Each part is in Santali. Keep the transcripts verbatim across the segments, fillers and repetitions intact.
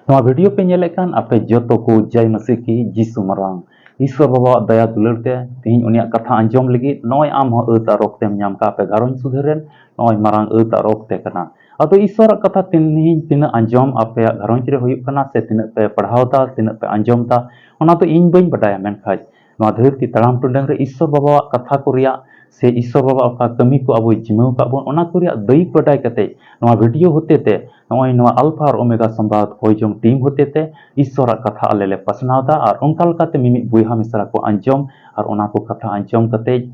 ᱱᱚᱣᱟ video ᱯᱮ ᱧᱮᱞᱮᱫ ᱠᱟᱱ ᱟᱯᱮ ᱡᱚᱛᱚ ᱠᱚ ᱡᱟᱭ ᱢᱟᱥᱤ ᱠᱤ ᱡᱤᱥᱩ ᱢᱟᱨᱟᱝ ᱤᱥᱣᱚᱨ ᱵᱟᱵᱟᱣᱟᱜ ᱫᱟᱭᱟ ᱫᱩᱞᱟᱹᱲ ᱛᱮ ᱛᱮᱦᱮᱧ ᱩᱱᱤᱭᱟᱜ ᱠᱟᱛᱷᱟ ᱟᱸᱡᱚᱢ ᱞᱟᱹᱜᱤᱫ ᱱᱚᱜᱼᱚᱭ ᱟᱢ ᱦᱚᱸ ᱟᱹᱛ ᱟᱨ ᱚᱠᱛᱮᱢ ᱧᱟᱢ ᱠᱟᱜ ᱟᱯᱮ ᱜᱷᱟᱨᱚᱸᱡᱽ ᱥᱩᱫᱷᱟᱹᱨ ᱨᱮᱱ ᱱᱚᱜᱼᱚᱭ ᱢᱟᱨᱟᱝ ᱟᱹᱛ ᱟᱨ ᱚᱠᱛᱮ ᱠᱟᱱᱟ᱾ ᱟᱫᱚ ᱤᱥᱣᱚᱨᱟᱜ ᱠᱟᱛᱷᱟ ᱛᱮᱦᱮᱧ ᱛᱤᱱᱟᱹᱜ ᱟᱸᱡᱚᱢ ᱟᱯᱮᱭᱟᱜ ᱜᱷᱟᱨᱚᱸᱡᱽ ᱨᱮ ᱦᱩᱭᱩᱜ ᱠᱟᱱᱟ ᱥᱮ ᱛᱤᱱᱟᱹᱜ ᱯᱮ ᱯᱟᱲᱦᱟᱣ ᱫᱟ, ᱛᱤᱱᱟᱹᱜ ᱯᱮ ᱟᱸᱡᱚᱢ ᱫᱟ, ᱚᱱᱟ ᱫᱚ ᱤᱧ ᱵᱟᱹᱧ ᱵᱟᱰᱟᱭᱟ, ᱢᱮᱱᱠᱷᱟᱡ ᱱᱚᱣᱟ ᱫᱷᱟᱹᱨᱛᱤ ᱛᱟᱲᱟᱢ ᱴᱩᱰᱟᱹᱝ ᱨᱮ ᱤᱥᱥᱚᱨ ᱵᱟᱵᱟᱣᱟᱜ ᱠᱟᱛᱷᱟ ᱠᱚ ᱨᱮᱭᱟᱜ ᱥᱮ ᱤᱥᱥᱚᱨ ᱵᱟᱵᱟ ᱚᱠᱟ ᱠᱟᱹᱢᱤ ᱠᱚ ᱟᱵᱚᱭ ᱡᱤᱢᱟᱹᱣ ᱟᱠᱟᱫ ᱵᱚᱱ, ᱚᱱᱟ ᱠᱚ ᱨᱮᱭᱟᱜ ᱫᱟᱹᱭᱤᱠ ᱵᱟᱰᱟᱭ ᱠᱟᱛᱮ ᱱᱚᱣᱟ video ᱦᱚᱛᱮ ᱛᱮ ᱱᱚᱜᱼᱚᱭ ᱱᱚᱣᱟ ᱟᱞᱯᱷᱟ ᱟᱨ ᱳᱢᱮᱜᱟ ᱥᱚᱢᱵᱟᱫ ᱠᱚᱭ ᱡᱚᱝ team ᱦᱚᱛᱮ ᱛᱮ ᱤᱥᱥᱚᱨᱟᱜ ᱠᱟᱛᱷᱟ ᱟᱞᱮ ᱞᱮ ᱯᱟᱥᱱᱟᱣ ᱮᱫᱟ᱾ ᱟᱨ ᱚᱱᱠᱟ ᱞᱮᱠᱟᱛᱮ ᱢᱤᱢᱤᱫ ᱵᱚᱭᱦᱟ ᱢᱤᱥᱨᱟ ᱠᱚ ᱟᱸᱡᱚᱢ ᱟᱨ ᱚᱱᱟ ᱠᱚ ᱠᱟᱛᱷᱟ ᱟᱸᱡᱚᱢ ᱠᱟᱛᱮ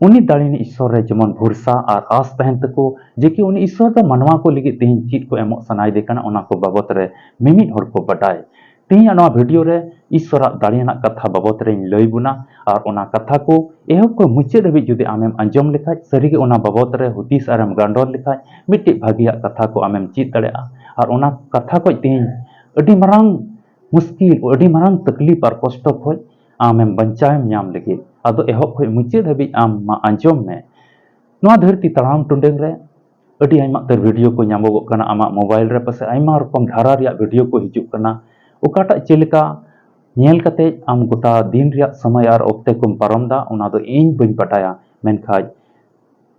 ᱩᱱᱤ ᱫᱟᱲᱮᱭᱟᱱ ᱤᱥᱥᱚᱨ ᱨᱮ ᱡᱮᱢᱚᱱ ᱵᱷᱚᱨᱥᱟ ᱟᱨ ᱟᱸᱥ ᱛᱟᱦᱮᱱ ᱛᱟᱠᱚ ᱡᱮ ᱠᱤ ᱩᱱᱤ ᱤᱥᱥᱚᱨ ᱫᱚ ᱢᱟᱱᱣᱟ ᱠᱚ ᱞᱟᱹᱜᱤᱫ ᱛᱮᱦᱮᱧ ᱪᱮᱫ ᱠᱚ ᱮᱢᱚᱜ ᱥᱟᱱᱟᱭᱮᱫᱮ ᱠᱟᱱᱟ, ᱚᱱᱟ ᱠᱚ ᱵᱟᱵᱚᱛ ᱨᱮ ᱢᱤᱢᱤᱫ ᱦᱚᱲ ᱠᱚ ᱵᱟᱰᱟᱭ᱾ ᱛᱮᱦᱮᱧᱟᱜ ᱱᱚᱣᱟ video ᱨᱮ ᱤᱥᱥᱚᱨᱟᱜ ᱫᱟᱲᱮᱭᱟᱱᱟᱜ ᱠᱟᱛᱷᱟ ᱵᱟᱵᱚᱛ ᱨᱮᱧ ᱞᱟᱹᱭ ᱵᱚᱱᱟ᱾ ᱟᱨ ᱚᱱᱟ ᱠᱟᱛᱷᱟ ᱠᱚ ᱮᱦᱚᱵ ᱠᱷᱚᱱ ᱢᱩᱪᱟᱹᱫ ᱦᱟᱹᱵᱤᱡ ᱡᱩᱫᱤ ᱟᱢᱮᱢ ᱟᱸᱡᱚᱢ ᱞᱮᱠᱷᱟᱡ, ᱥᱟᱹᱨᱤᱜᱮ ᱚᱱᱟ ᱵᱟᱵᱚᱛ ᱨᱮ ᱦᱩᱫᱤᱥ ᱟᱨᱮᱢ ᱜᱟᱸᱰᱚᱨ ᱞᱮᱠᱷᱟᱡ, ᱢᱤᱫᱴᱤᱡ ᱵᱷᱟᱹᱜᱤᱭᱟᱜ ᱠᱟᱛᱷᱟ ᱠᱚ ᱟᱢᱮᱢ ᱪᱮᱫ ᱫᱟᱲᱮᱭᱟᱜᱼᱟ᱾ ᱟᱨ ᱚᱱᱟ ᱠᱟᱛᱷᱟ ᱠᱷᱚᱡ ᱛᱮᱦᱮᱧ ᱟᱹᱰᱤ ᱢᱟᱨᱟᱝ ᱢᱩᱥᱠᱤᱞ, ᱟᱹᱰᱤ ᱢᱟᱨᱟᱝ ᱛᱟᱠᱞᱤᱯ ᱟᱨ ᱠᱚᱥᱴᱚ ᱠᱷᱚᱡ ᱟᱢᱮᱢ ᱵᱟᱧᱪᱟᱣᱮᱢ ᱧᱟᱢ ᱞᱟᱹᱜᱤᱫ᱾ ᱟᱫᱚ ᱮᱦᱚᱵ ᱠᱷᱚᱡ ᱢᱩᱪᱟᱹᱫ ᱦᱟᱹᱵᱤᱡ ᱟᱢ ᱢᱟ ᱟᱸᱡᱚᱢ ᱢᱮ᱾ ᱱᱚᱣᱟ ᱫᱷᱟᱹᱨᱛᱤ ᱛᱟᱲᱟᱢ ᱴᱩᱰᱟᱹᱝ ᱨᱮ ᱟᱹᱰᱤ ᱟᱭᱢᱟ ᱩᱛᱟᱹᱨ video ᱠᱚ ᱧᱟᱢᱚᱜᱚᱜ ᱠᱟᱱᱟ᱾ ᱟᱢᱟᱜ mobile ᱨᱮ ᱯᱟᱥᱮᱡ ᱟᱭᱢᱟ ᱨᱚᱠᱚᱢ ᱫᱷᱟᱨᱟ ᱨᱮᱭᱟᱜ video ᱠᱚ ᱦᱤᱡᱩᱜ ᱠᱟᱱᱟ᱾ ᱚᱠᱟᱴᱟᱜ ᱪᱮᱫ ᱞᱮᱠᱟ ᱧᱮᱞ ᱠᱟᱛᱮ ᱟᱢ ᱜᱚᱴᱟ ᱫᱤᱱ ᱨᱮᱭᱟᱜ ᱥᱚᱢᱚᱭ ᱟᱨ ᱚᱠᱛᱮ ᱠᱚᱢ ᱯᱟᱨᱚᱢ ᱫᱟ, ᱚᱱᱟ ᱫᱚ ᱤᱧ ᱵᱟᱹᱧ ᱵᱟᱰᱟᱭᱟ, ᱢᱮᱱᱠᱷᱟᱡ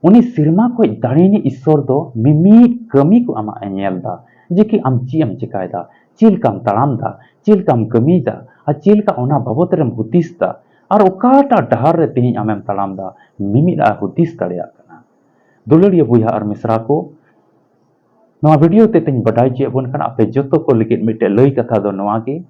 ᱩᱱᱤ ᱥᱮᱨᱢᱟ ᱠᱷᱚᱡ ᱫᱟᱲᱮᱭᱟᱱᱤᱡ ᱤᱥᱥᱚᱨ ᱫᱚ ᱢᱤᱢᱤᱫ ᱠᱟᱹᱢᱤ ᱠᱚ ᱟᱢᱟᱜ ᱮ ᱧᱮᱞ ᱫᱟ, ᱡᱮ ᱠᱤ ᱟᱢ ᱪᱮᱫ ᱮᱢ ᱪᱮᱠᱟᱭ ᱫᱟ, ᱪᱮᱫ ᱞᱮᱠᱟᱢ ᱛᱟᱲᱟᱢ ᱫᱟ, ᱪᱮᱫ ᱞᱮᱠᱟᱢ ᱠᱟᱹᱢᱤᱭ ᱫᱟ, ᱟᱨ ᱪᱮᱫ ᱞᱮᱠᱟ ᱚᱱᱟ ᱵᱟᱵᱚᱛ ᱨᱮᱢ ᱦᱩᱫᱤᱥ ᱫᱟ, ᱟᱨ ᱚᱠᱟᱴᱟᱜ ᱰᱟᱦᱟᱨ ᱨᱮ ᱛᱮᱦᱮᱧ ᱟᱢᱮᱢ ᱛᱟᱲᱟᱢ ᱫᱟ, ᱢᱤᱢᱤᱫ ᱟᱜ ᱦᱩᱫᱤᱥ ᱫᱟᱲᱮᱭᱟᱜ ᱠᱟᱱᱟ᱾ ᱫᱩᱞᱟᱹᱲᱤᱭᱟᱹ ᱵᱚᱭᱦᱟ ᱟᱨ ᱢᱤᱥᱨᱟ ᱠᱚ, ᱱᱚᱣᱟ video ᱛᱮ ᱛᱮᱧ ᱵᱟᱰᱟᱭ ᱦᱚᱪᱚᱭᱮᱫ ᱵᱚᱱ ᱠᱟᱱᱟ, ᱟᱯᱮ ᱡᱚᱛᱚ ᱠᱚ ᱞᱟᱹᱜᱤᱫ ᱢᱤᱫᱴᱮᱡ ᱞᱟᱹᱭ ᱠᱟᱛᱷᱟ ᱫᱚ ᱱᱚᱣᱟ ᱜᱮ,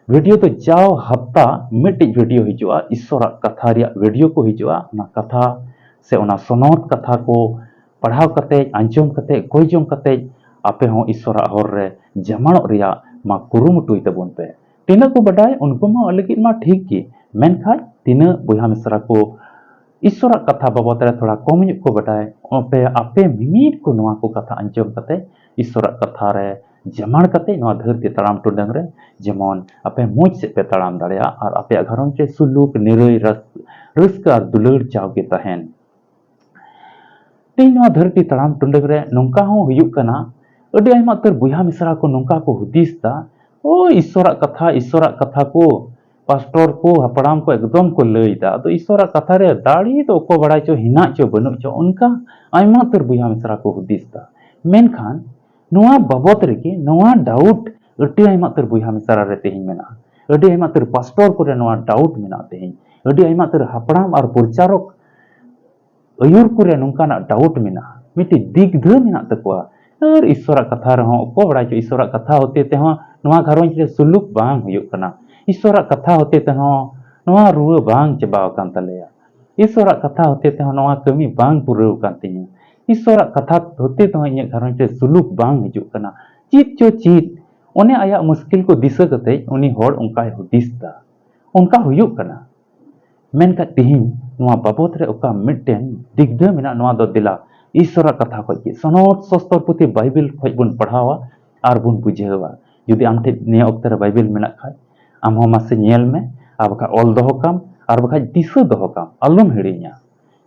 video ᱫᱚ ᱡᱟᱣ ᱦᱟᱯᱛᱟ ᱢᱤᱫᱴᱤᱡ video ᱦᱤᱡᱩᱜᱼᱟ, ᱤᱥᱥᱚᱨᱟᱜ ᱠᱟᱛᱷᱟ ᱨᱮᱭᱟᱜ video ᱠᱚ ᱦᱤᱡᱩᱜᱼᱟ᱾ ᱚᱱᱟ ᱠᱟᱛᱷᱟ ᱥᱮ ᱚᱱᱟ ᱥᱚᱱᱚᱛ ᱠᱟᱛᱷᱟ ᱠᱚ ᱯᱟᱲᱦᱟᱣ ᱠᱟᱛᱮ, ᱟᱸᱡᱚᱢ ᱠᱟᱛᱮ, ᱠᱚᱭ ᱡᱚᱝ ᱠᱟᱛᱮ ᱟᱯᱮ ᱦᱚᱸ ᱤᱥᱥᱚᱨᱟᱜ ᱦᱚᱨ ᱨᱮ ᱡᱟᱢᱟᱲᱚᱜ ᱨᱮᱭᱟᱜ ᱢᱟ ᱠᱩᱨᱩᱢᱩᱴᱩᱭ ᱛᱟᱵᱚᱱ ᱯᱮ᱾ ᱛᱤᱱᱟᱹᱜ ᱠᱚ ᱵᱟᱰᱟᱭ ᱩᱱᱠᱩ ᱢᱟ ᱞᱟᱹᱜᱤᱫ ᱢᱟ ᱴᱷᱤᱠ ᱜᱮ, ᱢᱮᱱᱠᱷᱟᱱ ᱛᱤᱱᱟᱹᱜ ᱵᱚᱭᱦᱟ ᱢᱤᱥᱨᱟ ᱠᱚ ᱤᱥᱥᱚᱨᱟᱜ ᱠᱟᱛᱷᱟ ᱵᱟᱵᱚᱫ ᱨᱮ ᱛᱷᱚᱲᱟ ᱠᱚᱢ ᱧᱚᱜ ᱠᱚ ᱵᱟᱰᱟᱭ, ᱟᱯᱮ, ᱟᱯᱮ ᱢᱤᱢᱤᱫ ᱠᱚ ᱱᱚᱣᱟ ᱠᱚ ᱠᱟᱛᱷᱟ ᱟᱸᱡᱚᱢ ᱠᱟᱛᱮ ᱤᱥᱥᱚᱨᱟᱜ ᱠᱟᱛᱷᱟ ᱨᱮ ᱡᱟᱢᱟᱲ ᱠᱟᱛᱮ ᱱᱚᱣᱟ ᱫᱷᱟᱹᱨᱛᱤ ᱛᱟᱲᱟᱢ ᱴᱩᱰᱟᱹᱝ ᱨᱮ ᱡᱮᱢᱚᱱ ᱟᱯᱮ ᱢᱚᱡᱽ ᱥᱮᱫ ᱯᱮ ᱛᱟᱲᱟᱢ ᱫᱟᱲᱮᱭᱟᱜ ᱟᱨ ᱟᱯᱮᱭᱟᱜ ᱜᱷᱟᱨᱚᱸᱡᱽ ᱨᱮ ᱥᱩᱞᱩᱠ, ᱱᱤᱨᱟᱹᱭ, ᱨᱟᱹᱥ-, ᱨᱟᱹᱥᱠᱟᱹ ᱟᱨ ᱫᱩᱞᱟᱹᱲ ᱡᱟᱣᱜᱮ ᱛᱟᱦᱮᱱ᱾ ᱛᱮᱦᱮᱧ ᱱᱚᱣᱟ ᱫᱷᱟᱹᱨᱛᱤ ᱛᱟᱲᱟᱢ ᱴᱩᱰᱟᱹᱝ ᱨᱮ ᱱᱚᱝᱠᱟ ᱦᱚᱸ ᱦᱩᱭᱩᱜ ᱠᱟᱱᱟ, ᱟᱹᱰᱤ ᱟᱭᱢᱟ ᱩᱛᱟᱹᱨ ᱵᱚᱭᱦᱟ ᱢᱤᱥᱨᱟ ᱠᱚ ᱱᱚᱝᱠᱟ ᱠᱚ ᱦᱩᱫᱤᱥ ᱫᱟ, "ᱳ, ᱤᱥᱥᱚᱨᱟᱜ ᱠᱟᱛᱷᱟ, ᱤᱥᱥᱚᱨᱟᱜ ᱠᱟᱛᱷᱟ ᱠᱚ ᱯᱟᱥᱴᱚᱨ ᱠᱚ, ᱦᱟᱯᱲᱟᱢ ᱠᱚ ᱮᱠᱫᱚᱢ ᱠᱚ ᱞᱟᱹᱭ ᱫᱟ, ᱟᱫᱚ ᱤᱥᱥᱚᱨᱟᱜ ᱠᱟᱛᱷᱟ ᱨᱮ ᱫᱟᱲᱮ ᱫᱚ ᱚᱠᱚᱭ ᱵᱟᱲᱟᱭ ᱪᱚ ᱦᱮᱱᱟᱜ ᱪᱚ ᱵᱟᱹᱱᱩᱜ ᱪᱚ", ᱚᱱᱠᱟ ᱟᱭᱢᱟ ᱩᱛᱟᱹᱨ ᱵᱚᱭᱦᱟ ᱢᱤᱥᱨᱟ ᱠᱚ ᱦᱩᱫᱤᱥ ᱫᱟ᱾ ᱢᱮᱱᱠᱷᱟᱱ ᱱᱚᱣᱟ ᱵᱟᱵᱚᱛ ᱨᱮᱜᱮ ᱱᱚᱣᱟ ᱰᱟᱣᱩᱴ ᱟᱹᱰᱤ ᱟᱭᱢᱟ ᱩᱛᱟᱹᱨ ᱵᱚᱭᱦᱟ ᱢᱤᱥᱨᱟ ᱨᱮ ᱛᱮᱦᱮᱧ ᱢᱮᱱᱟᱜᱼᱟ, ᱟᱹᱰᱤ ᱟᱭᱢᱟ ᱩᱛᱟᱹᱨ ᱯᱟᱥᱴᱚᱨ ᱠᱚᱨᱮ ᱱᱚᱣᱟ ᱰᱟᱣᱩᱴ ᱢᱮᱱᱟᱜᱼᱟ ᱛᱮᱦᱮᱧ, ᱟᱹᱰᱤ ᱟᱭᱢᱟ ᱩᱛᱟᱹᱨ ᱦᱟᱯᱲᱟᱢ ᱟᱨ ᱯᱨᱚᱪᱟᱨᱚᱠ ᱟᱹᱭᱩᱨ ᱠᱚᱨᱮ ᱱᱚᱝᱠᱟᱱᱟᱜ ᱰᱟᱣᱩᱴ ᱢᱮᱱᱟᱜᱼᱟ, ᱢᱤᱫᱴᱤᱡ ᱫᱤᱜᱽᱫᱷᱟᱹ ᱢᱮᱱᱟᱜ ᱛᱟᱠᱚᱣᱟ᱾ ᱟᱨ ᱤᱥᱥᱚᱨᱟᱜ ᱠᱟᱛᱷᱟ ᱨᱮᱦᱚᱸ ᱚᱠᱚᱭ ᱵᱟᱲᱟᱭ ᱪᱚ, ᱤᱥᱥᱚᱨᱟᱜ ᱠᱟᱛᱷᱟ ᱦᱚᱛᱮ ᱛᱮᱦᱚᱸ ᱱᱚᱣᱟ ᱜᱷᱟᱨᱚᱸᱡᱽ ᱨᱮ ᱥᱩᱞᱩᱠ ᱵᱟᱝ ᱦᱩᱭᱩᱜ ᱠᱟᱱᱟ, ᱤᱥᱥᱚᱨᱟᱜ ᱠᱟᱛᱷᱟ ᱦᱚᱛᱮ ᱛᱮᱦᱚᱸ ᱱᱚᱣᱟ ᱨᱩᱣᱟᱹ ᱵᱟᱝ ᱪᱟᱵᱟ ᱟᱠᱟᱱ ᱛᱟᱞᱮᱭᱟ, ᱤᱥᱥᱚᱨᱟᱜ ᱠᱟᱛᱷᱟ ᱦᱚᱛᱮ ᱛᱮᱦᱚᱸ ᱱᱚᱣᱟ ᱠᱟᱹᱢᱤ ᱵᱟᱝ ᱯᱩᱨᱟᱹᱣ ᱟᱠᱟᱱ ᱛᱤᱧᱟᱹ, ᱤᱥᱥᱚᱨᱟᱜ ᱠᱟᱛᱷᱟ ᱦᱚᱛᱮ ᱛᱮᱦᱚᱸ ᱤᱧᱟᱹᱜ ᱜᱷᱟᱨᱚᱸᱡᱽ ᱨᱮ ᱥᱩᱞᱩᱠ ᱵᱟᱝ ᱦᱤᱡᱩᱜ ᱠᱟᱱᱟ, ᱪᱮᱫ ᱪᱚ ᱪᱮᱫ᱾ ᱚᱱᱮ ᱟᱭᱟᱜ ᱢᱩᱥᱠᱤᱞ ᱠᱚ ᱫᱤᱥᱟᱹ ᱠᱟᱛᱮ ᱩᱱᱤ ᱦᱚᱲ ᱚᱱᱠᱟᱭ ᱦᱩᱫᱤᱥ ᱫᱟ, ᱚᱱᱠᱟ ᱦᱩᱭᱩᱜ ᱠᱟᱱᱟ᱾ ᱢᱮᱱᱠᱷᱟᱱ ᱛᱤᱦᱤᱧ ᱱᱚᱣᱟ ᱵᱟᱵᱚᱛ ᱨᱮ ᱚᱠᱟ ᱢᱤᱫᱴᱮᱱ ᱫᱤᱜᱽᱫᱷᱟᱹ ᱢᱮᱱᱟᱜ, ᱱᱚᱣᱟ ᱫᱚ ᱫᱮᱞᱟ ᱤᱥᱥᱚᱨᱟᱜ ᱠᱟᱛᱷᱟ ᱠᱷᱚᱡ ᱜᱮ, ᱥᱚᱱᱚᱛ ᱥᱚᱥᱛᱚᱨ ᱯᱩᱛᱷᱤ ᱵᱟᱭᱵᱮᱞ ᱠᱷᱚᱡ ᱵᱚᱱ ᱯᱟᱲᱦᱟᱣᱟ ᱟᱨ ᱵᱚᱱ ᱵᱩᱡᱷᱟᱹᱣᱟ᱾ ᱡᱩᱫᱤ ᱟᱢ ᱴᱷᱮᱱ ᱱᱤᱭᱟᱹ ᱚᱠᱛᱮ ᱨᱮ ᱵᱟᱭᱵᱮᱞ ᱢᱮᱱᱟᱜ ᱠᱷᱟᱡ, ᱟᱢ ᱦᱚᱸ ᱢᱟᱥᱮ ᱧᱮᱞ ᱢᱮ, ᱟᱨ ᱵᱟᱠᱷᱟᱡ ᱚᱞ ᱫᱚᱦᱚ ᱠᱟᱢ, ᱟᱨ ᱵᱟᱠᱷᱟᱡ ᱫᱤᱥᱟᱹ ᱫᱚᱦᱚ ᱠᱟᱢ, ᱟᱞᱚᱢ ᱦᱤᱲᱤᱧᱟ᱾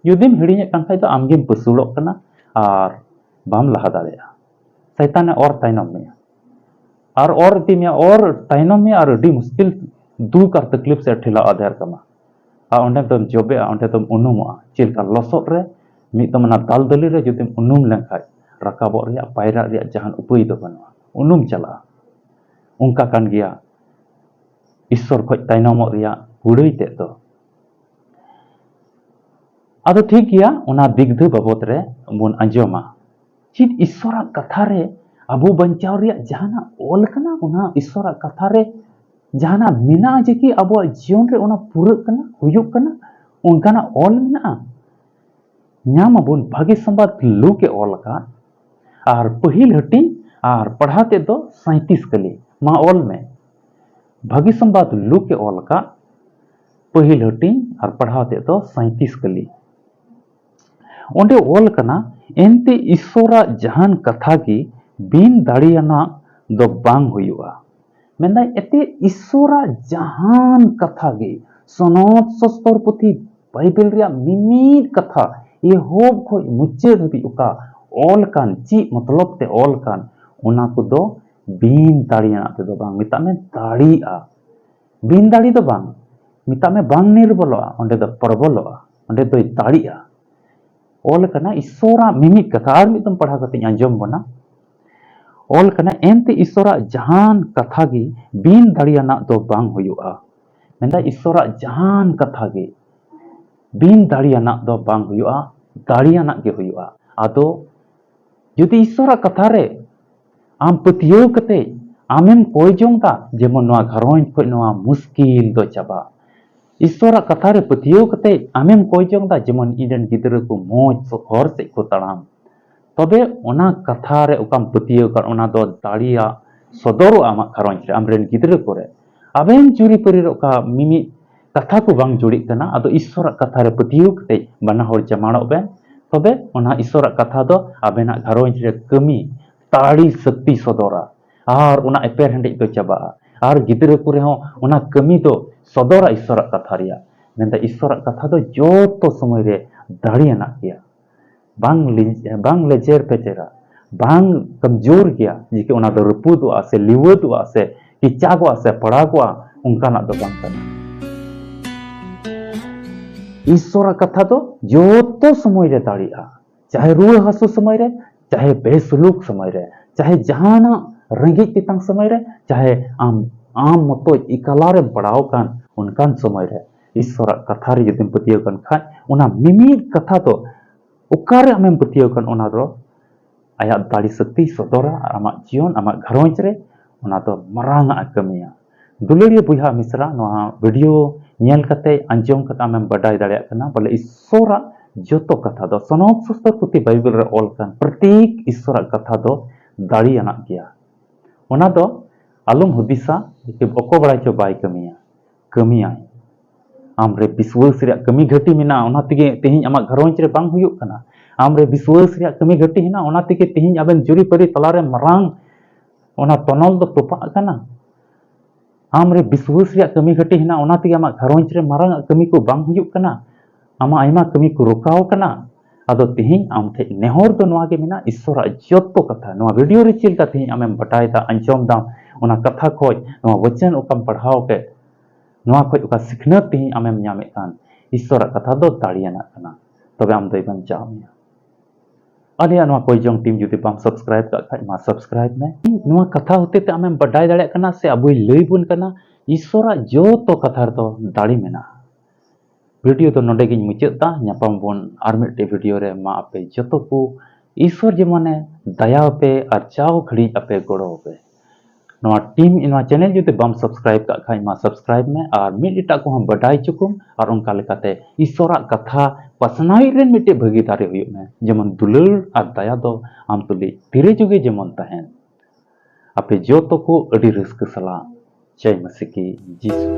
ᱡᱩᱫᱤᱢ ᱦᱤᱲᱤᱧᱮᱫ ᱠᱟᱱ ᱠᱷᱟᱡ ᱫᱚ ᱟᱢᱜᱮᱢ ᱯᱟᱹᱥᱩᱲᱚᱜ ᱠᱟᱱᱟ ᱟᱨ ᱵᱟᱢ ᱞᱟᱦᱟ ᱫᱟᱲᱮᱭᱟᱜᱼᱟ᱾ ᱥᱟᱭᱛᱟᱱᱮ ᱚᱨ ᱛᱟᱭᱱᱚᱢ ᱢᱮᱭᱟ, ᱟᱨ ᱚᱨ ᱤᱫᱤ ᱢᱮᱭᱟ, ᱚᱨ ᱛᱟᱭᱱᱚᱢ ᱢᱮᱭᱟ, ᱟᱨ ᱟᱹᱰᱤ ᱢᱩᱥᱠᱤᱞ ᱫᱩᱠ ᱟᱨ ᱛᱟᱠᱞᱤᱯ ᱥᱮᱫ ᱴᱷᱮᱞᱟᱣ ᱟᱫᱮᱨ ᱠᱟᱢᱟ᱾ ᱟᱨ ᱚᱸᱰᱮ ᱫᱚᱢ ᱡᱚᱵᱮᱜᱼᱟ, ᱚᱸᱰᱮ ᱫᱚᱢ ᱩᱱᱩᱢᱚᱜᱼᱟ᱾ ᱪᱮᱫ ᱞᱮᱠᱟ ᱞᱚᱥᱚᱫ ᱨᱮ ᱢᱤᱫ ᱫᱚᱢ ᱚᱱᱟ ᱫᱟᱞᱫᱟᱹᱞᱤ ᱨᱮ ᱡᱩᱫᱤᱢ ᱩᱱᱩᱢ ᱞᱮᱱᱠᱷᱟᱡ, ᱨᱟᱠᱟᱵᱚᱜ ᱨᱮᱭᱟᱜ, ᱯᱟᱭᱨᱟᱜ ᱨᱮᱭᱟᱜ ᱡᱟᱦᱟᱱ ᱩᱯᱟᱹᱭ ᱫᱚ ᱵᱟᱹᱱᱩᱜᱼᱟ, ᱩᱱᱩᱢ ᱪᱟᱞᱟᱜᱼᱟ᱾ ᱚᱱᱠᱟ ᱠᱟᱱ ᱜᱮᱭᱟ ᱤᱥᱥᱚᱨ ᱠᱷᱚᱡ ᱛᱟᱭᱱᱚᱢᱚᱜ ᱨᱮᱭᱟᱜ ᱠᱩᱲᱟᱹᱭ ᱛᱮᱫ ᱫᱚ᱾ ᱟᱫᱚ ᱴᱷᱤᱠ ᱜᱮᱭᱟ, ᱚᱱᱟ ᱫᱤᱜᱽᱫᱷᱟᱹ ᱵᱟᱵᱚᱛ ᱨᱮ ᱵᱚᱱ ᱟᱸᱡᱚᱢᱟ᱾ ᱪᱮᱫ ᱤᱥᱥᱚᱨᱟᱜ ᱠᱟᱛᱷᱟ ᱨᱮ ᱟᱵᱚ ᱵᱟᱧᱪᱟᱣ ᱨᱮᱭᱟᱜ ᱡᱟᱦᱟᱱᱟᱜ ᱚᱞ ᱠᱟᱱᱟ? ᱚᱱᱟ ᱤᱥᱥᱚᱨᱟᱜ ᱠᱟᱛᱷᱟ ᱨᱮ ᱡᱟᱦᱟᱱᱟᱜ ᱢᱮᱱᱟᱜᱼᱟ ᱡᱮ ᱠᱤ ᱟᱵᱚᱣᱟᱜ ᱡᱤᱭᱚᱱ ᱨᱮ ᱚᱱᱟ ᱯᱩᱨᱟᱹᱜ ᱠᱟᱱᱟ, ᱦᱩᱭᱩᱜ ᱠᱟᱱᱟ, ᱚᱱᱠᱟᱱᱟᱜ ᱚᱞ ᱢᱮᱱᱟᱜᱼᱟ? ᱧᱟᱢ ᱟᱵᱚᱱ ᱵᱷᱟᱹᱜᱤ ᱥᱚᱢᱵᱟᱫ ᱞᱩᱠ ᱮ ᱚᱞ ᱟᱠᱟᱫ, ᱟᱨ ᱯᱟᱹᱦᱤᱞ ᱦᱟᱹᱴᱤᱧ ᱟᱨ ᱯᱟᱲᱦᱟᱣ ᱛᱮᱫ ᱫᱚ ᱥᱟᱸᱭᱛᱤᱥ ᱠᱟᱹᱞᱤ᱾ ᱢᱟ ᱚᱞ ᱢᱮ, ᱵᱷᱟᱹᱜᱤ ᱥᱚᱢᱵᱟᱫ ᱞᱩᱠ ᱮ ᱚᱞ ᱟᱠᱟᱫ, ᱯᱟᱹᱦᱤᱞ ᱦᱟᱹᱴᱤᱧ ᱟᱨ ᱯᱟᱲᱦᱟᱣ ᱛᱮᱫ ᱫᱚ ᱥᱟᱸᱭᱛᱤᱥ ᱠᱟᱹᱞᱤ᱾ ᱚᱸᱰᱮ ᱚᱞ ᱠᱟᱱᱟ, ᱮᱱᱛᱮ ᱤᱥᱥᱚᱨᱟᱜ ᱡᱟᱦᱟᱱ ᱠᱟᱛᱷᱟ ᱜᱮ ᱵᱤᱱ ᱫᱟᱲᱮᱭᱟᱱᱟᱜ ᱫᱚ ᱵᱟᱝ ᱦᱩᱭᱩᱜᱼᱟ᱾ ᱢᱮᱱᱫᱟᱭ, ᱮᱱᱛᱮ ᱤᱥᱥᱚᱨᱟᱜ ᱡᱟᱦᱟᱱ ᱠᱟᱛᱷᱟ ᱜᱮ, ᱥᱚᱱᱚᱛ ᱥᱚᱥᱛᱚᱨ ᱯᱩᱛᱷᱤ ᱵᱟᱭᱵᱮᱞ ᱨᱮᱭᱟᱜ ᱢᱤᱢᱤᱫ ᱠᱟᱛᱷᱟ, ᱮᱦᱚᱵ ᱠᱷᱚᱱ ᱢᱩᱪᱟᱹᱫ ᱦᱟᱹᱵᱤᱡ ᱚᱠᱟ, ᱚᱞ ᱠᱟᱱ, ᱪᱮᱫ ᱢᱚᱛᱞᱚᱵ ᱛᱮ ᱚᱞ ᱠᱟᱱ, ᱚᱱᱟ ᱠᱚᱫᱚ ᱵᱤᱱ ᱫᱟᱲᱮᱭᱟᱱᱟᱜ ᱛᱮᱫᱚ ᱵᱟᱝ, ᱢᱮᱛᱟᱜ ᱢᱮ ᱫᱟᱲᱮᱭᱟᱜᱼᱟ᱾ ᱵᱤᱱ ᱫᱟᱲᱮ ᱫᱚ ᱵᱟᱝ, ᱢᱮᱛᱟᱜ ᱢᱮ ᱵᱟᱝ ᱱᱤᱨᱵᱚᱞᱚᱜᱼᱟ, ᱚᱸᱰᱮ ᱫᱚ ᱯᱨᱚᱵᱚᱞᱚᱜᱼᱟ, ᱚᱸᱰᱮ ᱫᱚᱭ ᱫᱟᱲᱮᱜᱼᱟ᱾ ᱚᱞ ᱠᱟᱱᱟ ᱤᱥᱥᱚᱨᱟᱜ ᱢᱤᱢᱤᱫ ᱠᱟᱛᱷᱟ, ᱟᱨ ᱢᱤᱫ ᱫᱚᱢ ᱯᱟᱲᱦᱟᱣ ᱠᱟᱛᱮᱧ ᱟᱸᱡᱚᱢ ᱵᱚᱱᱟ᱾ ᱚᱞ ᱠᱟᱱᱟ, ᱮᱱᱛᱮ ᱤᱥᱥᱚᱨᱟᱜ ᱡᱟᱦᱟᱱ ᱠᱟᱛᱷᱟ ᱜᱮ ᱵᱤᱱ ᱫᱟᱲᱮᱭᱟᱱᱟᱜ ᱫᱚ ᱵᱟᱝ ᱦᱩᱭᱩᱜᱼᱟ᱾ ᱢᱮᱱᱫᱟ ᱤᱥᱥᱚᱨᱟᱜ ᱡᱟᱦᱟᱱ ᱠᱟᱛᱷᱟ ᱜᱮ ᱵᱤᱱ ᱫᱟᱲᱮᱭᱟᱱᱟᱜ ᱫᱚ ᱵᱟᱝ ᱦᱩᱭᱩᱜᱼᱟ, ᱫᱟᱲᱮᱭᱟᱱᱟᱜ ᱜᱮ ᱦᱩᱭᱩᱜᱼᱟ᱾ ᱟᱫᱚ ᱡᱩᱫᱤ ᱤᱥᱥᱚᱨᱟᱜ ᱠᱟᱛᱷᱟ ᱨᱮ ᱟᱢ ᱯᱟᱹᱛᱭᱟᱹᱣ ᱠᱟᱛᱮ ᱟᱢᱮᱢ ᱠᱚᱭ ᱡᱚᱝ ᱫᱟ, ᱡᱮᱢᱚᱱ ᱱᱚᱣᱟ ᱜᱷᱟᱨᱚᱸᱡᱽ ᱠᱷᱚᱱ ᱱᱚᱣᱟ ᱢᱩᱥᱠᱤᱞ ᱫᱚ ᱪᱟᱵᱟᱜ, ᱤᱥᱥᱚᱨᱟᱜ ᱠᱟᱛᱷᱟ ᱨᱮ ᱯᱟᱹᱛᱭᱟᱹᱣ ᱠᱟᱛᱮ ᱟᱢᱮᱢ ᱠᱚᱭ ᱡᱚᱝ ᱫᱟ, ᱡᱮᱢᱚᱱ ᱤᱧ ᱨᱮᱱ ᱜᱤᱫᱽᱨᱟᱹ ᱠᱚ ᱢᱚᱡᱽ ᱦᱚᱨ ᱥᱮᱫ ᱠᱚ ᱛᱟᱲᱟᱢ, ᱛᱚᱵᱮ ᱚᱱᱟ ᱠᱟᱛᱷᱟ ᱨᱮ ᱚᱠᱟᱢ ᱯᱟᱹᱛᱭᱟᱹᱣ ᱠᱟᱱ, ᱚᱱᱟ ᱫᱚ ᱫᱟᱲᱮᱭᱟᱜ ᱥᱚᱫᱚᱨᱚᱜᱼᱟ ᱟᱢᱟᱜ ᱜᱷᱟᱨᱚᱸᱡᱽ ᱨᱮ, ᱟᱢᱨᱮᱱ ᱜᱤᱫᱽᱨᱟᱹ ᱠᱚᱨᱮ᱾ ᱟᱵᱮᱱ ᱡᱩᱨᱤᱯᱟᱹᱨᱤ ᱨᱮ ᱚᱠᱟ ᱢᱤᱢᱤᱫ ᱠᱟᱛᱷᱟ ᱠᱚ ᱵᱟᱝ ᱡᱩᱲᱤᱜ ᱠᱟᱱᱟ, ᱟᱫᱚ ᱤᱥᱥᱚᱨᱟᱜ ᱠᱟᱛᱷᱟ ᱨᱮ ᱯᱟᱹᱛᱭᱟᱹᱣ ᱠᱟᱛᱮ ᱵᱟᱱᱟ ᱦᱚᱲ ᱡᱟᱢᱟᱲᱚᱜ ᱵᱮᱱ, ᱛᱚᱵᱮ ᱚᱱᱟ ᱤᱥᱥᱚᱨᱟᱜ ᱠᱟᱛᱷᱟ ᱫᱚ ᱟᱵᱮᱱᱟᱜ ᱜᱷᱟᱨᱚᱸᱡᱽ ᱨᱮ ᱠᱟᱹᱢᱤ ᱫᱟᱲᱮ ᱥᱚᱠᱛᱤ ᱥᱚᱫᱚᱨᱟ, ᱟᱨ ᱚᱱᱟ ᱮᱯᱮᱨ ᱦᱮᱸᱰᱮᱡ ᱫᱚ ᱪᱟᱵᱟᱜᱼᱟ, ᱟᱨ ᱜᱤᱫᱽᱨᱟᱹ ᱠᱚᱨᱮ ᱦᱚᱸ ᱚᱱᱟ ᱠᱟᱹᱢᱤ ᱫᱚ ᱥᱚᱫᱚᱨᱟ ᱤᱥᱥᱚᱨᱟᱜ ᱠᱟᱛᱷᱟ ᱨᱮᱭᱟᱜ᱾ ᱢᱮᱱᱫᱟ ᱤᱥᱥᱚᱨᱟᱜ ᱠᱟᱛᱷᱟ ᱫᱚ ᱡᱚᱛᱚ ᱥᱚᱢᱚᱭ ᱨᱮ ᱫᱟᱲᱮᱭᱟᱱᱟᱜ ᱜᱮᱭᱟ, ᱵᱟᱝ ᱞᱤ-, ᱵᱟᱝ ᱞᱮᱡᱮᱨ ᱯᱮᱪᱮᱨᱟ, ᱵᱟᱝ ᱠᱚᱢᱡᱳᱨ ᱜᱮᱭᱟ, ᱡᱮ ᱠᱤ ᱚᱱᱟ ᱫᱚ ᱨᱟᱹᱯᱩᱫᱚᱜᱼᱟ ᱥᱮ ᱞᱤᱣᱟᱹᱫᱚᱜᱼᱟ ᱥᱮ ᱠᱮᱪᱟᱜᱚᱜᱼᱟ ᱥᱮ ᱯᱟᱲᱟᱜᱚᱜᱼᱟ, ᱚᱱᱠᱟᱱᱟᱜ ᱫᱚ ᱵᱟᱝ ᱠᱟᱱᱟ᱾ ᱤᱥᱥᱚᱨᱟᱜ ᱠᱟᱛᱷᱟ ᱫᱚ ᱡᱚᱛᱚ ᱥᱚᱢᱚᱭ ᱨᱮ ᱫᱟᱲᱮᱜᱼᱟ, ᱪᱟᱦᱮ ᱨᱩᱣᱟᱹ ᱦᱟᱹᱥᱩ ᱥᱚᱢᱚᱭ ᱨᱮ, ᱪᱟᱦᱮ ᱵᱮᱥᱩᱞᱩᱠ ᱥᱚᱢᱚᱭ ᱨᱮ, ᱪᱟᱦᱮ ᱡᱟᱦᱟᱱᱟᱜ ᱨᱮᱸᱜᱮᱡ ᱛᱮᱛᱟᱝ ᱥᱚᱢᱚᱭ ᱨᱮ, ᱪᱟᱦᱮ ᱟᱢ, ᱟᱢ ᱢᱚᱛᱚᱡ ᱮᱠᱟᱞᱟ ᱨᱮᱢ ᱯᱟᱲᱟᱣ ᱟᱠᱟᱱ ᱚᱱᱠᱟᱱ ᱥᱚᱢᱚᱭ ᱨᱮ, ᱤᱥᱥᱚᱨᱟᱜ ᱠᱟᱛᱷᱟ ᱨᱮ ᱡᱩᱫᱤᱢ ᱯᱟᱹᱛᱭᱟᱹᱣ ᱠᱟᱱ ᱠᱷᱟᱡ, ᱚᱱᱟ ᱢᱤᱢᱤᱫ ᱠᱟᱛᱷᱟ ᱫᱚ ᱚᱠᱟᱨᱮ ᱟᱢᱮᱢ ᱯᱟᱹᱛᱭᱟᱹᱣ ᱠᱟᱱ, ᱚᱱᱟ ᱫᱚ ᱟᱭᱟᱜ ᱫᱟᱲᱮ ᱥᱚᱠᱛᱤᱭ ᱥᱚᱫᱚᱨᱟ ᱟᱨ ᱟᱢᱟᱜ ᱡᱤᱭᱚᱱ, ᱟᱢᱟᱜ ᱜᱷᱟᱨᱚᱸᱡᱽ ᱨᱮ ᱚᱱᱟ ᱫᱚ ᱢᱟᱨᱟᱝ ᱟᱜ ᱮ ᱠᱟᱹᱢᱤᱭᱟ᱾ ᱫᱩᱞᱟᱹᱲᱤᱭᱟᱹ ᱵᱚᱭᱦᱟ ᱢᱤᱥᱨᱟ, ᱱᱚᱣᱟ ᱵᱷᱤᱰᱤᱭᱳ ᱧᱮᱞ ᱠᱟᱛᱮ, ᱟᱸᱡᱚᱢ ᱠᱟᱛᱮ ᱟᱢᱮᱢ ᱵᱟᱰᱟᱭ ᱫᱟᱲᱮᱭᱟᱜ ᱠᱟᱱᱟ ᱵᱚᱞᱮ ᱤᱥᱥᱚᱨᱟᱜ ᱡᱚᱛᱚ ᱠᱟᱛᱷᱟ ᱫᱚ, ᱥᱚᱱᱚᱛ ᱥᱚᱥᱛᱚᱨ ᱯᱩᱛᱷᱤ ᱵᱟᱭᱵᱮᱞ ᱨᱮ ᱚᱞ ᱠᱟᱱ ᱯᱨᱚᱛᱮᱠ ᱤᱥᱥᱚᱨᱟᱜ ᱠᱟᱛᱷᱟ ᱫᱚ ᱫᱟᱲᱮᱭᱟᱱᱟᱜ ᱜᱮᱭᱟ᱾ ᱚᱱᱟ ᱫᱚ ᱟᱞᱚᱢ ᱦᱩᱫᱤᱥᱟ ᱡᱮ ᱚᱠᱚᱭ ᱵᱟᱲᱟᱭ ᱪᱚ ᱵᱟᱭ ᱠᱟᱹᱢᱤᱭᱟ, ᱠᱟᱹᱢᱤᱭᱟᱭ᱾ ᱟᱢᱨᱮ ᱵᱤᱥᱣᱟᱹᱥ ᱨᱮᱭᱟᱜ ᱠᱟᱹᱢᱤ ᱜᱷᱟᱹᱴᱤ ᱢᱮᱱᱟᱜᱼᱟ, ᱚᱱᱟ ᱛᱮᱜᱮ ᱛᱮᱦᱮᱧ ᱟᱢᱟᱜ ᱜᱷᱟᱨᱚᱸᱡᱽ ᱨᱮ ᱵᱟᱝ ᱦᱩᱭᱩᱜ ᱠᱟᱱᱟ᱾ ᱟᱢᱨᱮ ᱵᱤᱥᱣᱟᱹᱥ ᱨᱮᱭᱟᱜ ᱠᱟᱹᱢᱤ ᱜᱷᱟᱹᱴᱤ ᱦᱮᱱᱟᱜᱼᱟ, ᱚᱱᱟ ᱛᱮᱜᱮ ᱛᱮᱦᱮᱧ ᱟᱵᱮᱱ ᱡᱩᱨᱤᱯᱟᱹᱨᱤ ᱛᱟᱞᱟᱨᱮ ᱢᱟᱨᱟᱝ ᱚᱱᱟ ᱛᱚᱱᱚᱞ ᱫᱚ ᱛᱚᱯᱟᱜ ᱠᱟᱱᱟ᱾ ᱟᱢᱨᱮ ᱵᱤᱥᱣᱟᱹᱥ ᱨᱮᱭᱟᱜ ᱠᱟᱹᱢᱤ ᱜᱷᱟᱹᱴᱤ ᱦᱮᱱᱟᱜᱼᱟ, ᱚᱱᱟ ᱛᱮᱜᱮ ᱟᱢᱟᱜ ᱜᱷᱟᱨᱚᱸᱡᱽ ᱨᱮ ᱢᱟᱨᱟᱝ ᱟᱜ ᱠᱟᱹᱢᱤ ᱠᱚ ᱵᱟᱝ ᱦᱩᱭᱩᱜ ᱠᱟᱱᱟ᱾ ᱟᱢᱟᱜ ᱟᱭᱢᱟ ᱠᱟᱹᱢᱤ ᱠᱚ ᱨᱚᱠᱟᱣ ᱠᱟᱱᱟ᱾ ᱟᱫᱚ ᱛᱤᱦᱤᱧ ᱟᱢ ᱴᱷᱮᱱ ᱱᱮᱦᱚᱨ ᱫᱚ ᱱᱚᱣᱟ ᱜᱮ ᱢᱮᱱᱟᱜᱼᱟ, ᱤᱥᱥᱚᱨᱟᱜ ᱡᱚᱛᱚ ᱠᱟᱛᱷᱟ ᱱᱚᱣᱟ ᱵᱷᱤᱰᱤᱭᱳ ᱨᱮ ᱪᱮᱫ ᱞᱮᱠᱟ ᱛᱤᱦᱤᱧ ᱟᱢᱮᱢ ᱵᱟᱰᱟᱭ ᱫᱟ, ᱟᱸᱡᱚᱢ ᱫᱟᱢ, ᱚᱱᱟ ᱠᱟᱛᱷᱟ ᱠᱷᱚᱡ, ᱱᱚᱣᱟ ᱵᱚᱪᱚᱱ ᱚᱠᱟᱢ ᱯᱟᱲᱦᱟᱣ ᱠᱮᱫ, ᱱᱚᱣᱟ ᱠᱷᱚᱡ ᱚᱠᱟ ᱥᱤᱠᱷᱱᱟᱹᱛ ᱛᱤᱦᱤᱧ ᱟᱢᱮᱢ ᱧᱟᱢᱮᱫ ᱠᱟᱱ, ᱤᱥᱥᱚᱨᱟᱜ ᱠᱟᱛᱷᱟ ᱫᱚ ᱫᱟᱲᱮᱭᱟᱱᱟᱜ ᱠᱟᱱᱟ, ᱛᱚᱵᱮ ᱟᱢ ᱫᱚᱭ ᱵᱟᱧᱪᱟᱣ ᱢᱮᱭᱟ᱾ ᱟᱞᱮᱭᱟᱜ ᱱᱚᱣᱟ ᱠᱚᱭ ᱡᱚᱝ ᱴᱤᱢ ᱡᱩᱫᱤ ᱵᱟᱢ ᱥᱟᱵᱥᱠᱨᱟᱭᱤᱵ ᱠᱟᱜ ᱠᱷᱟᱡ, ᱢᱟ ᱥᱟᱵᱥᱠᱨᱟᱭᱤᱵ ᱢᱮ᱾ ᱱᱚᱣᱟ ᱠᱟᱛᱷᱟ ᱦᱚᱛᱮ ᱛᱮ ᱟᱢᱮᱢ ᱵᱟᱰᱟᱭ ᱫᱟᱲᱮᱭᱟᱜ ᱠᱟᱱᱟ ᱥᱮ ᱟᱵᱚᱭ ᱞᱟᱹᱭ ᱵᱚᱱ ᱠᱟᱱᱟ, ᱤᱥᱥᱚᱨᱟᱜ ᱡᱚᱛᱚ ᱠᱟᱛᱷᱟ ᱨᱮᱫᱚ ᱫᱟᱲᱮ ᱢᱮᱱᱟᱜᱼᱟ᱾ ᱵᱷᱤᱰᱤᱭᱳ ᱫᱚ ᱱᱚᱰᱮ ᱜᱤᱧ ᱢᱩᱪᱟᱹᱫ ᱫᱟ᱾ ᱧᱟᱯᱟᱢ ᱵᱚᱱ ᱟᱨ ᱢᱤᱫᱴᱮᱡ ᱵᱷᱤᱰᱤᱭᱳ ᱨᱮ᱾ ᱢᱟ ᱟᱯᱮ ᱡᱚᱛᱚ ᱠᱚ ᱤᱥᱥᱚᱨ ᱡᱮᱢᱚᱱᱮ ᱫᱟᱭᱟ ᱟᱯᱮ ᱟᱨ ᱡᱟᱣ ᱜᱷᱟᱹᱲᱤᱡ ᱟᱯᱮ ᱜᱚᱲᱚ ᱟᱯᱮ᱾ ᱱᱚᱣᱟ ᱴᱤᱢ, ᱱᱚᱣᱟ ᱪᱮᱱᱮᱞ ᱡᱩᱫᱤ ᱵᱟᱢ ᱥᱟᱵᱥᱠᱨᱟᱭᱤᱵ ᱠᱟᱜ ᱠᱷᱟᱡ, ᱢᱟ ᱥᱟᱵᱥᱠᱨᱟᱭᱤᱵ ᱢᱮ ᱟᱨ ᱢᱤᱫ ᱮᱴᱟᱜ ᱠᱚᱦᱚᱸ ᱵᱟᱰᱟᱭ ᱦᱚᱪᱚ ᱠᱚᱢ᱾ ᱟᱨ ᱚᱱᱠᱟ ᱞᱮᱠᱟᱛᱮ ᱤᱥᱥᱚᱨᱟᱜ ᱠᱟᱛᱷᱟ ᱯᱟᱥᱱᱟᱣᱤᱡ ᱨᱮᱱ ᱢᱤᱫᱴᱮᱡ ᱵᱷᱟᱹᱜᱤᱫᱟᱨᱤ ᱦᱩᱭᱩᱜ ᱢᱮ, ᱡᱮᱢᱚᱱ ᱫᱩᱞᱟᱹᱲ ᱟᱨ ᱫᱟᱭᱟ ᱫᱚ ᱟᱢ ᱛᱩᱞᱩᱡ ᱛᱤᱨᱮ ᱡᱩᱜᱮ ᱡᱮᱢᱚᱱ ᱛᱟᱦᱮᱱ᱾ ᱟᱯᱮ ᱡᱚᱛᱚ ᱠᱚ ᱟᱹᱰᱤ ᱨᱟᱹᱥᱠᱟᱹ ᱥᱟᱞᱟᱜ ᱡᱚᱭ ᱢᱟᱥᱤ ᱠᱤ ᱡᱤᱥᱩ᱾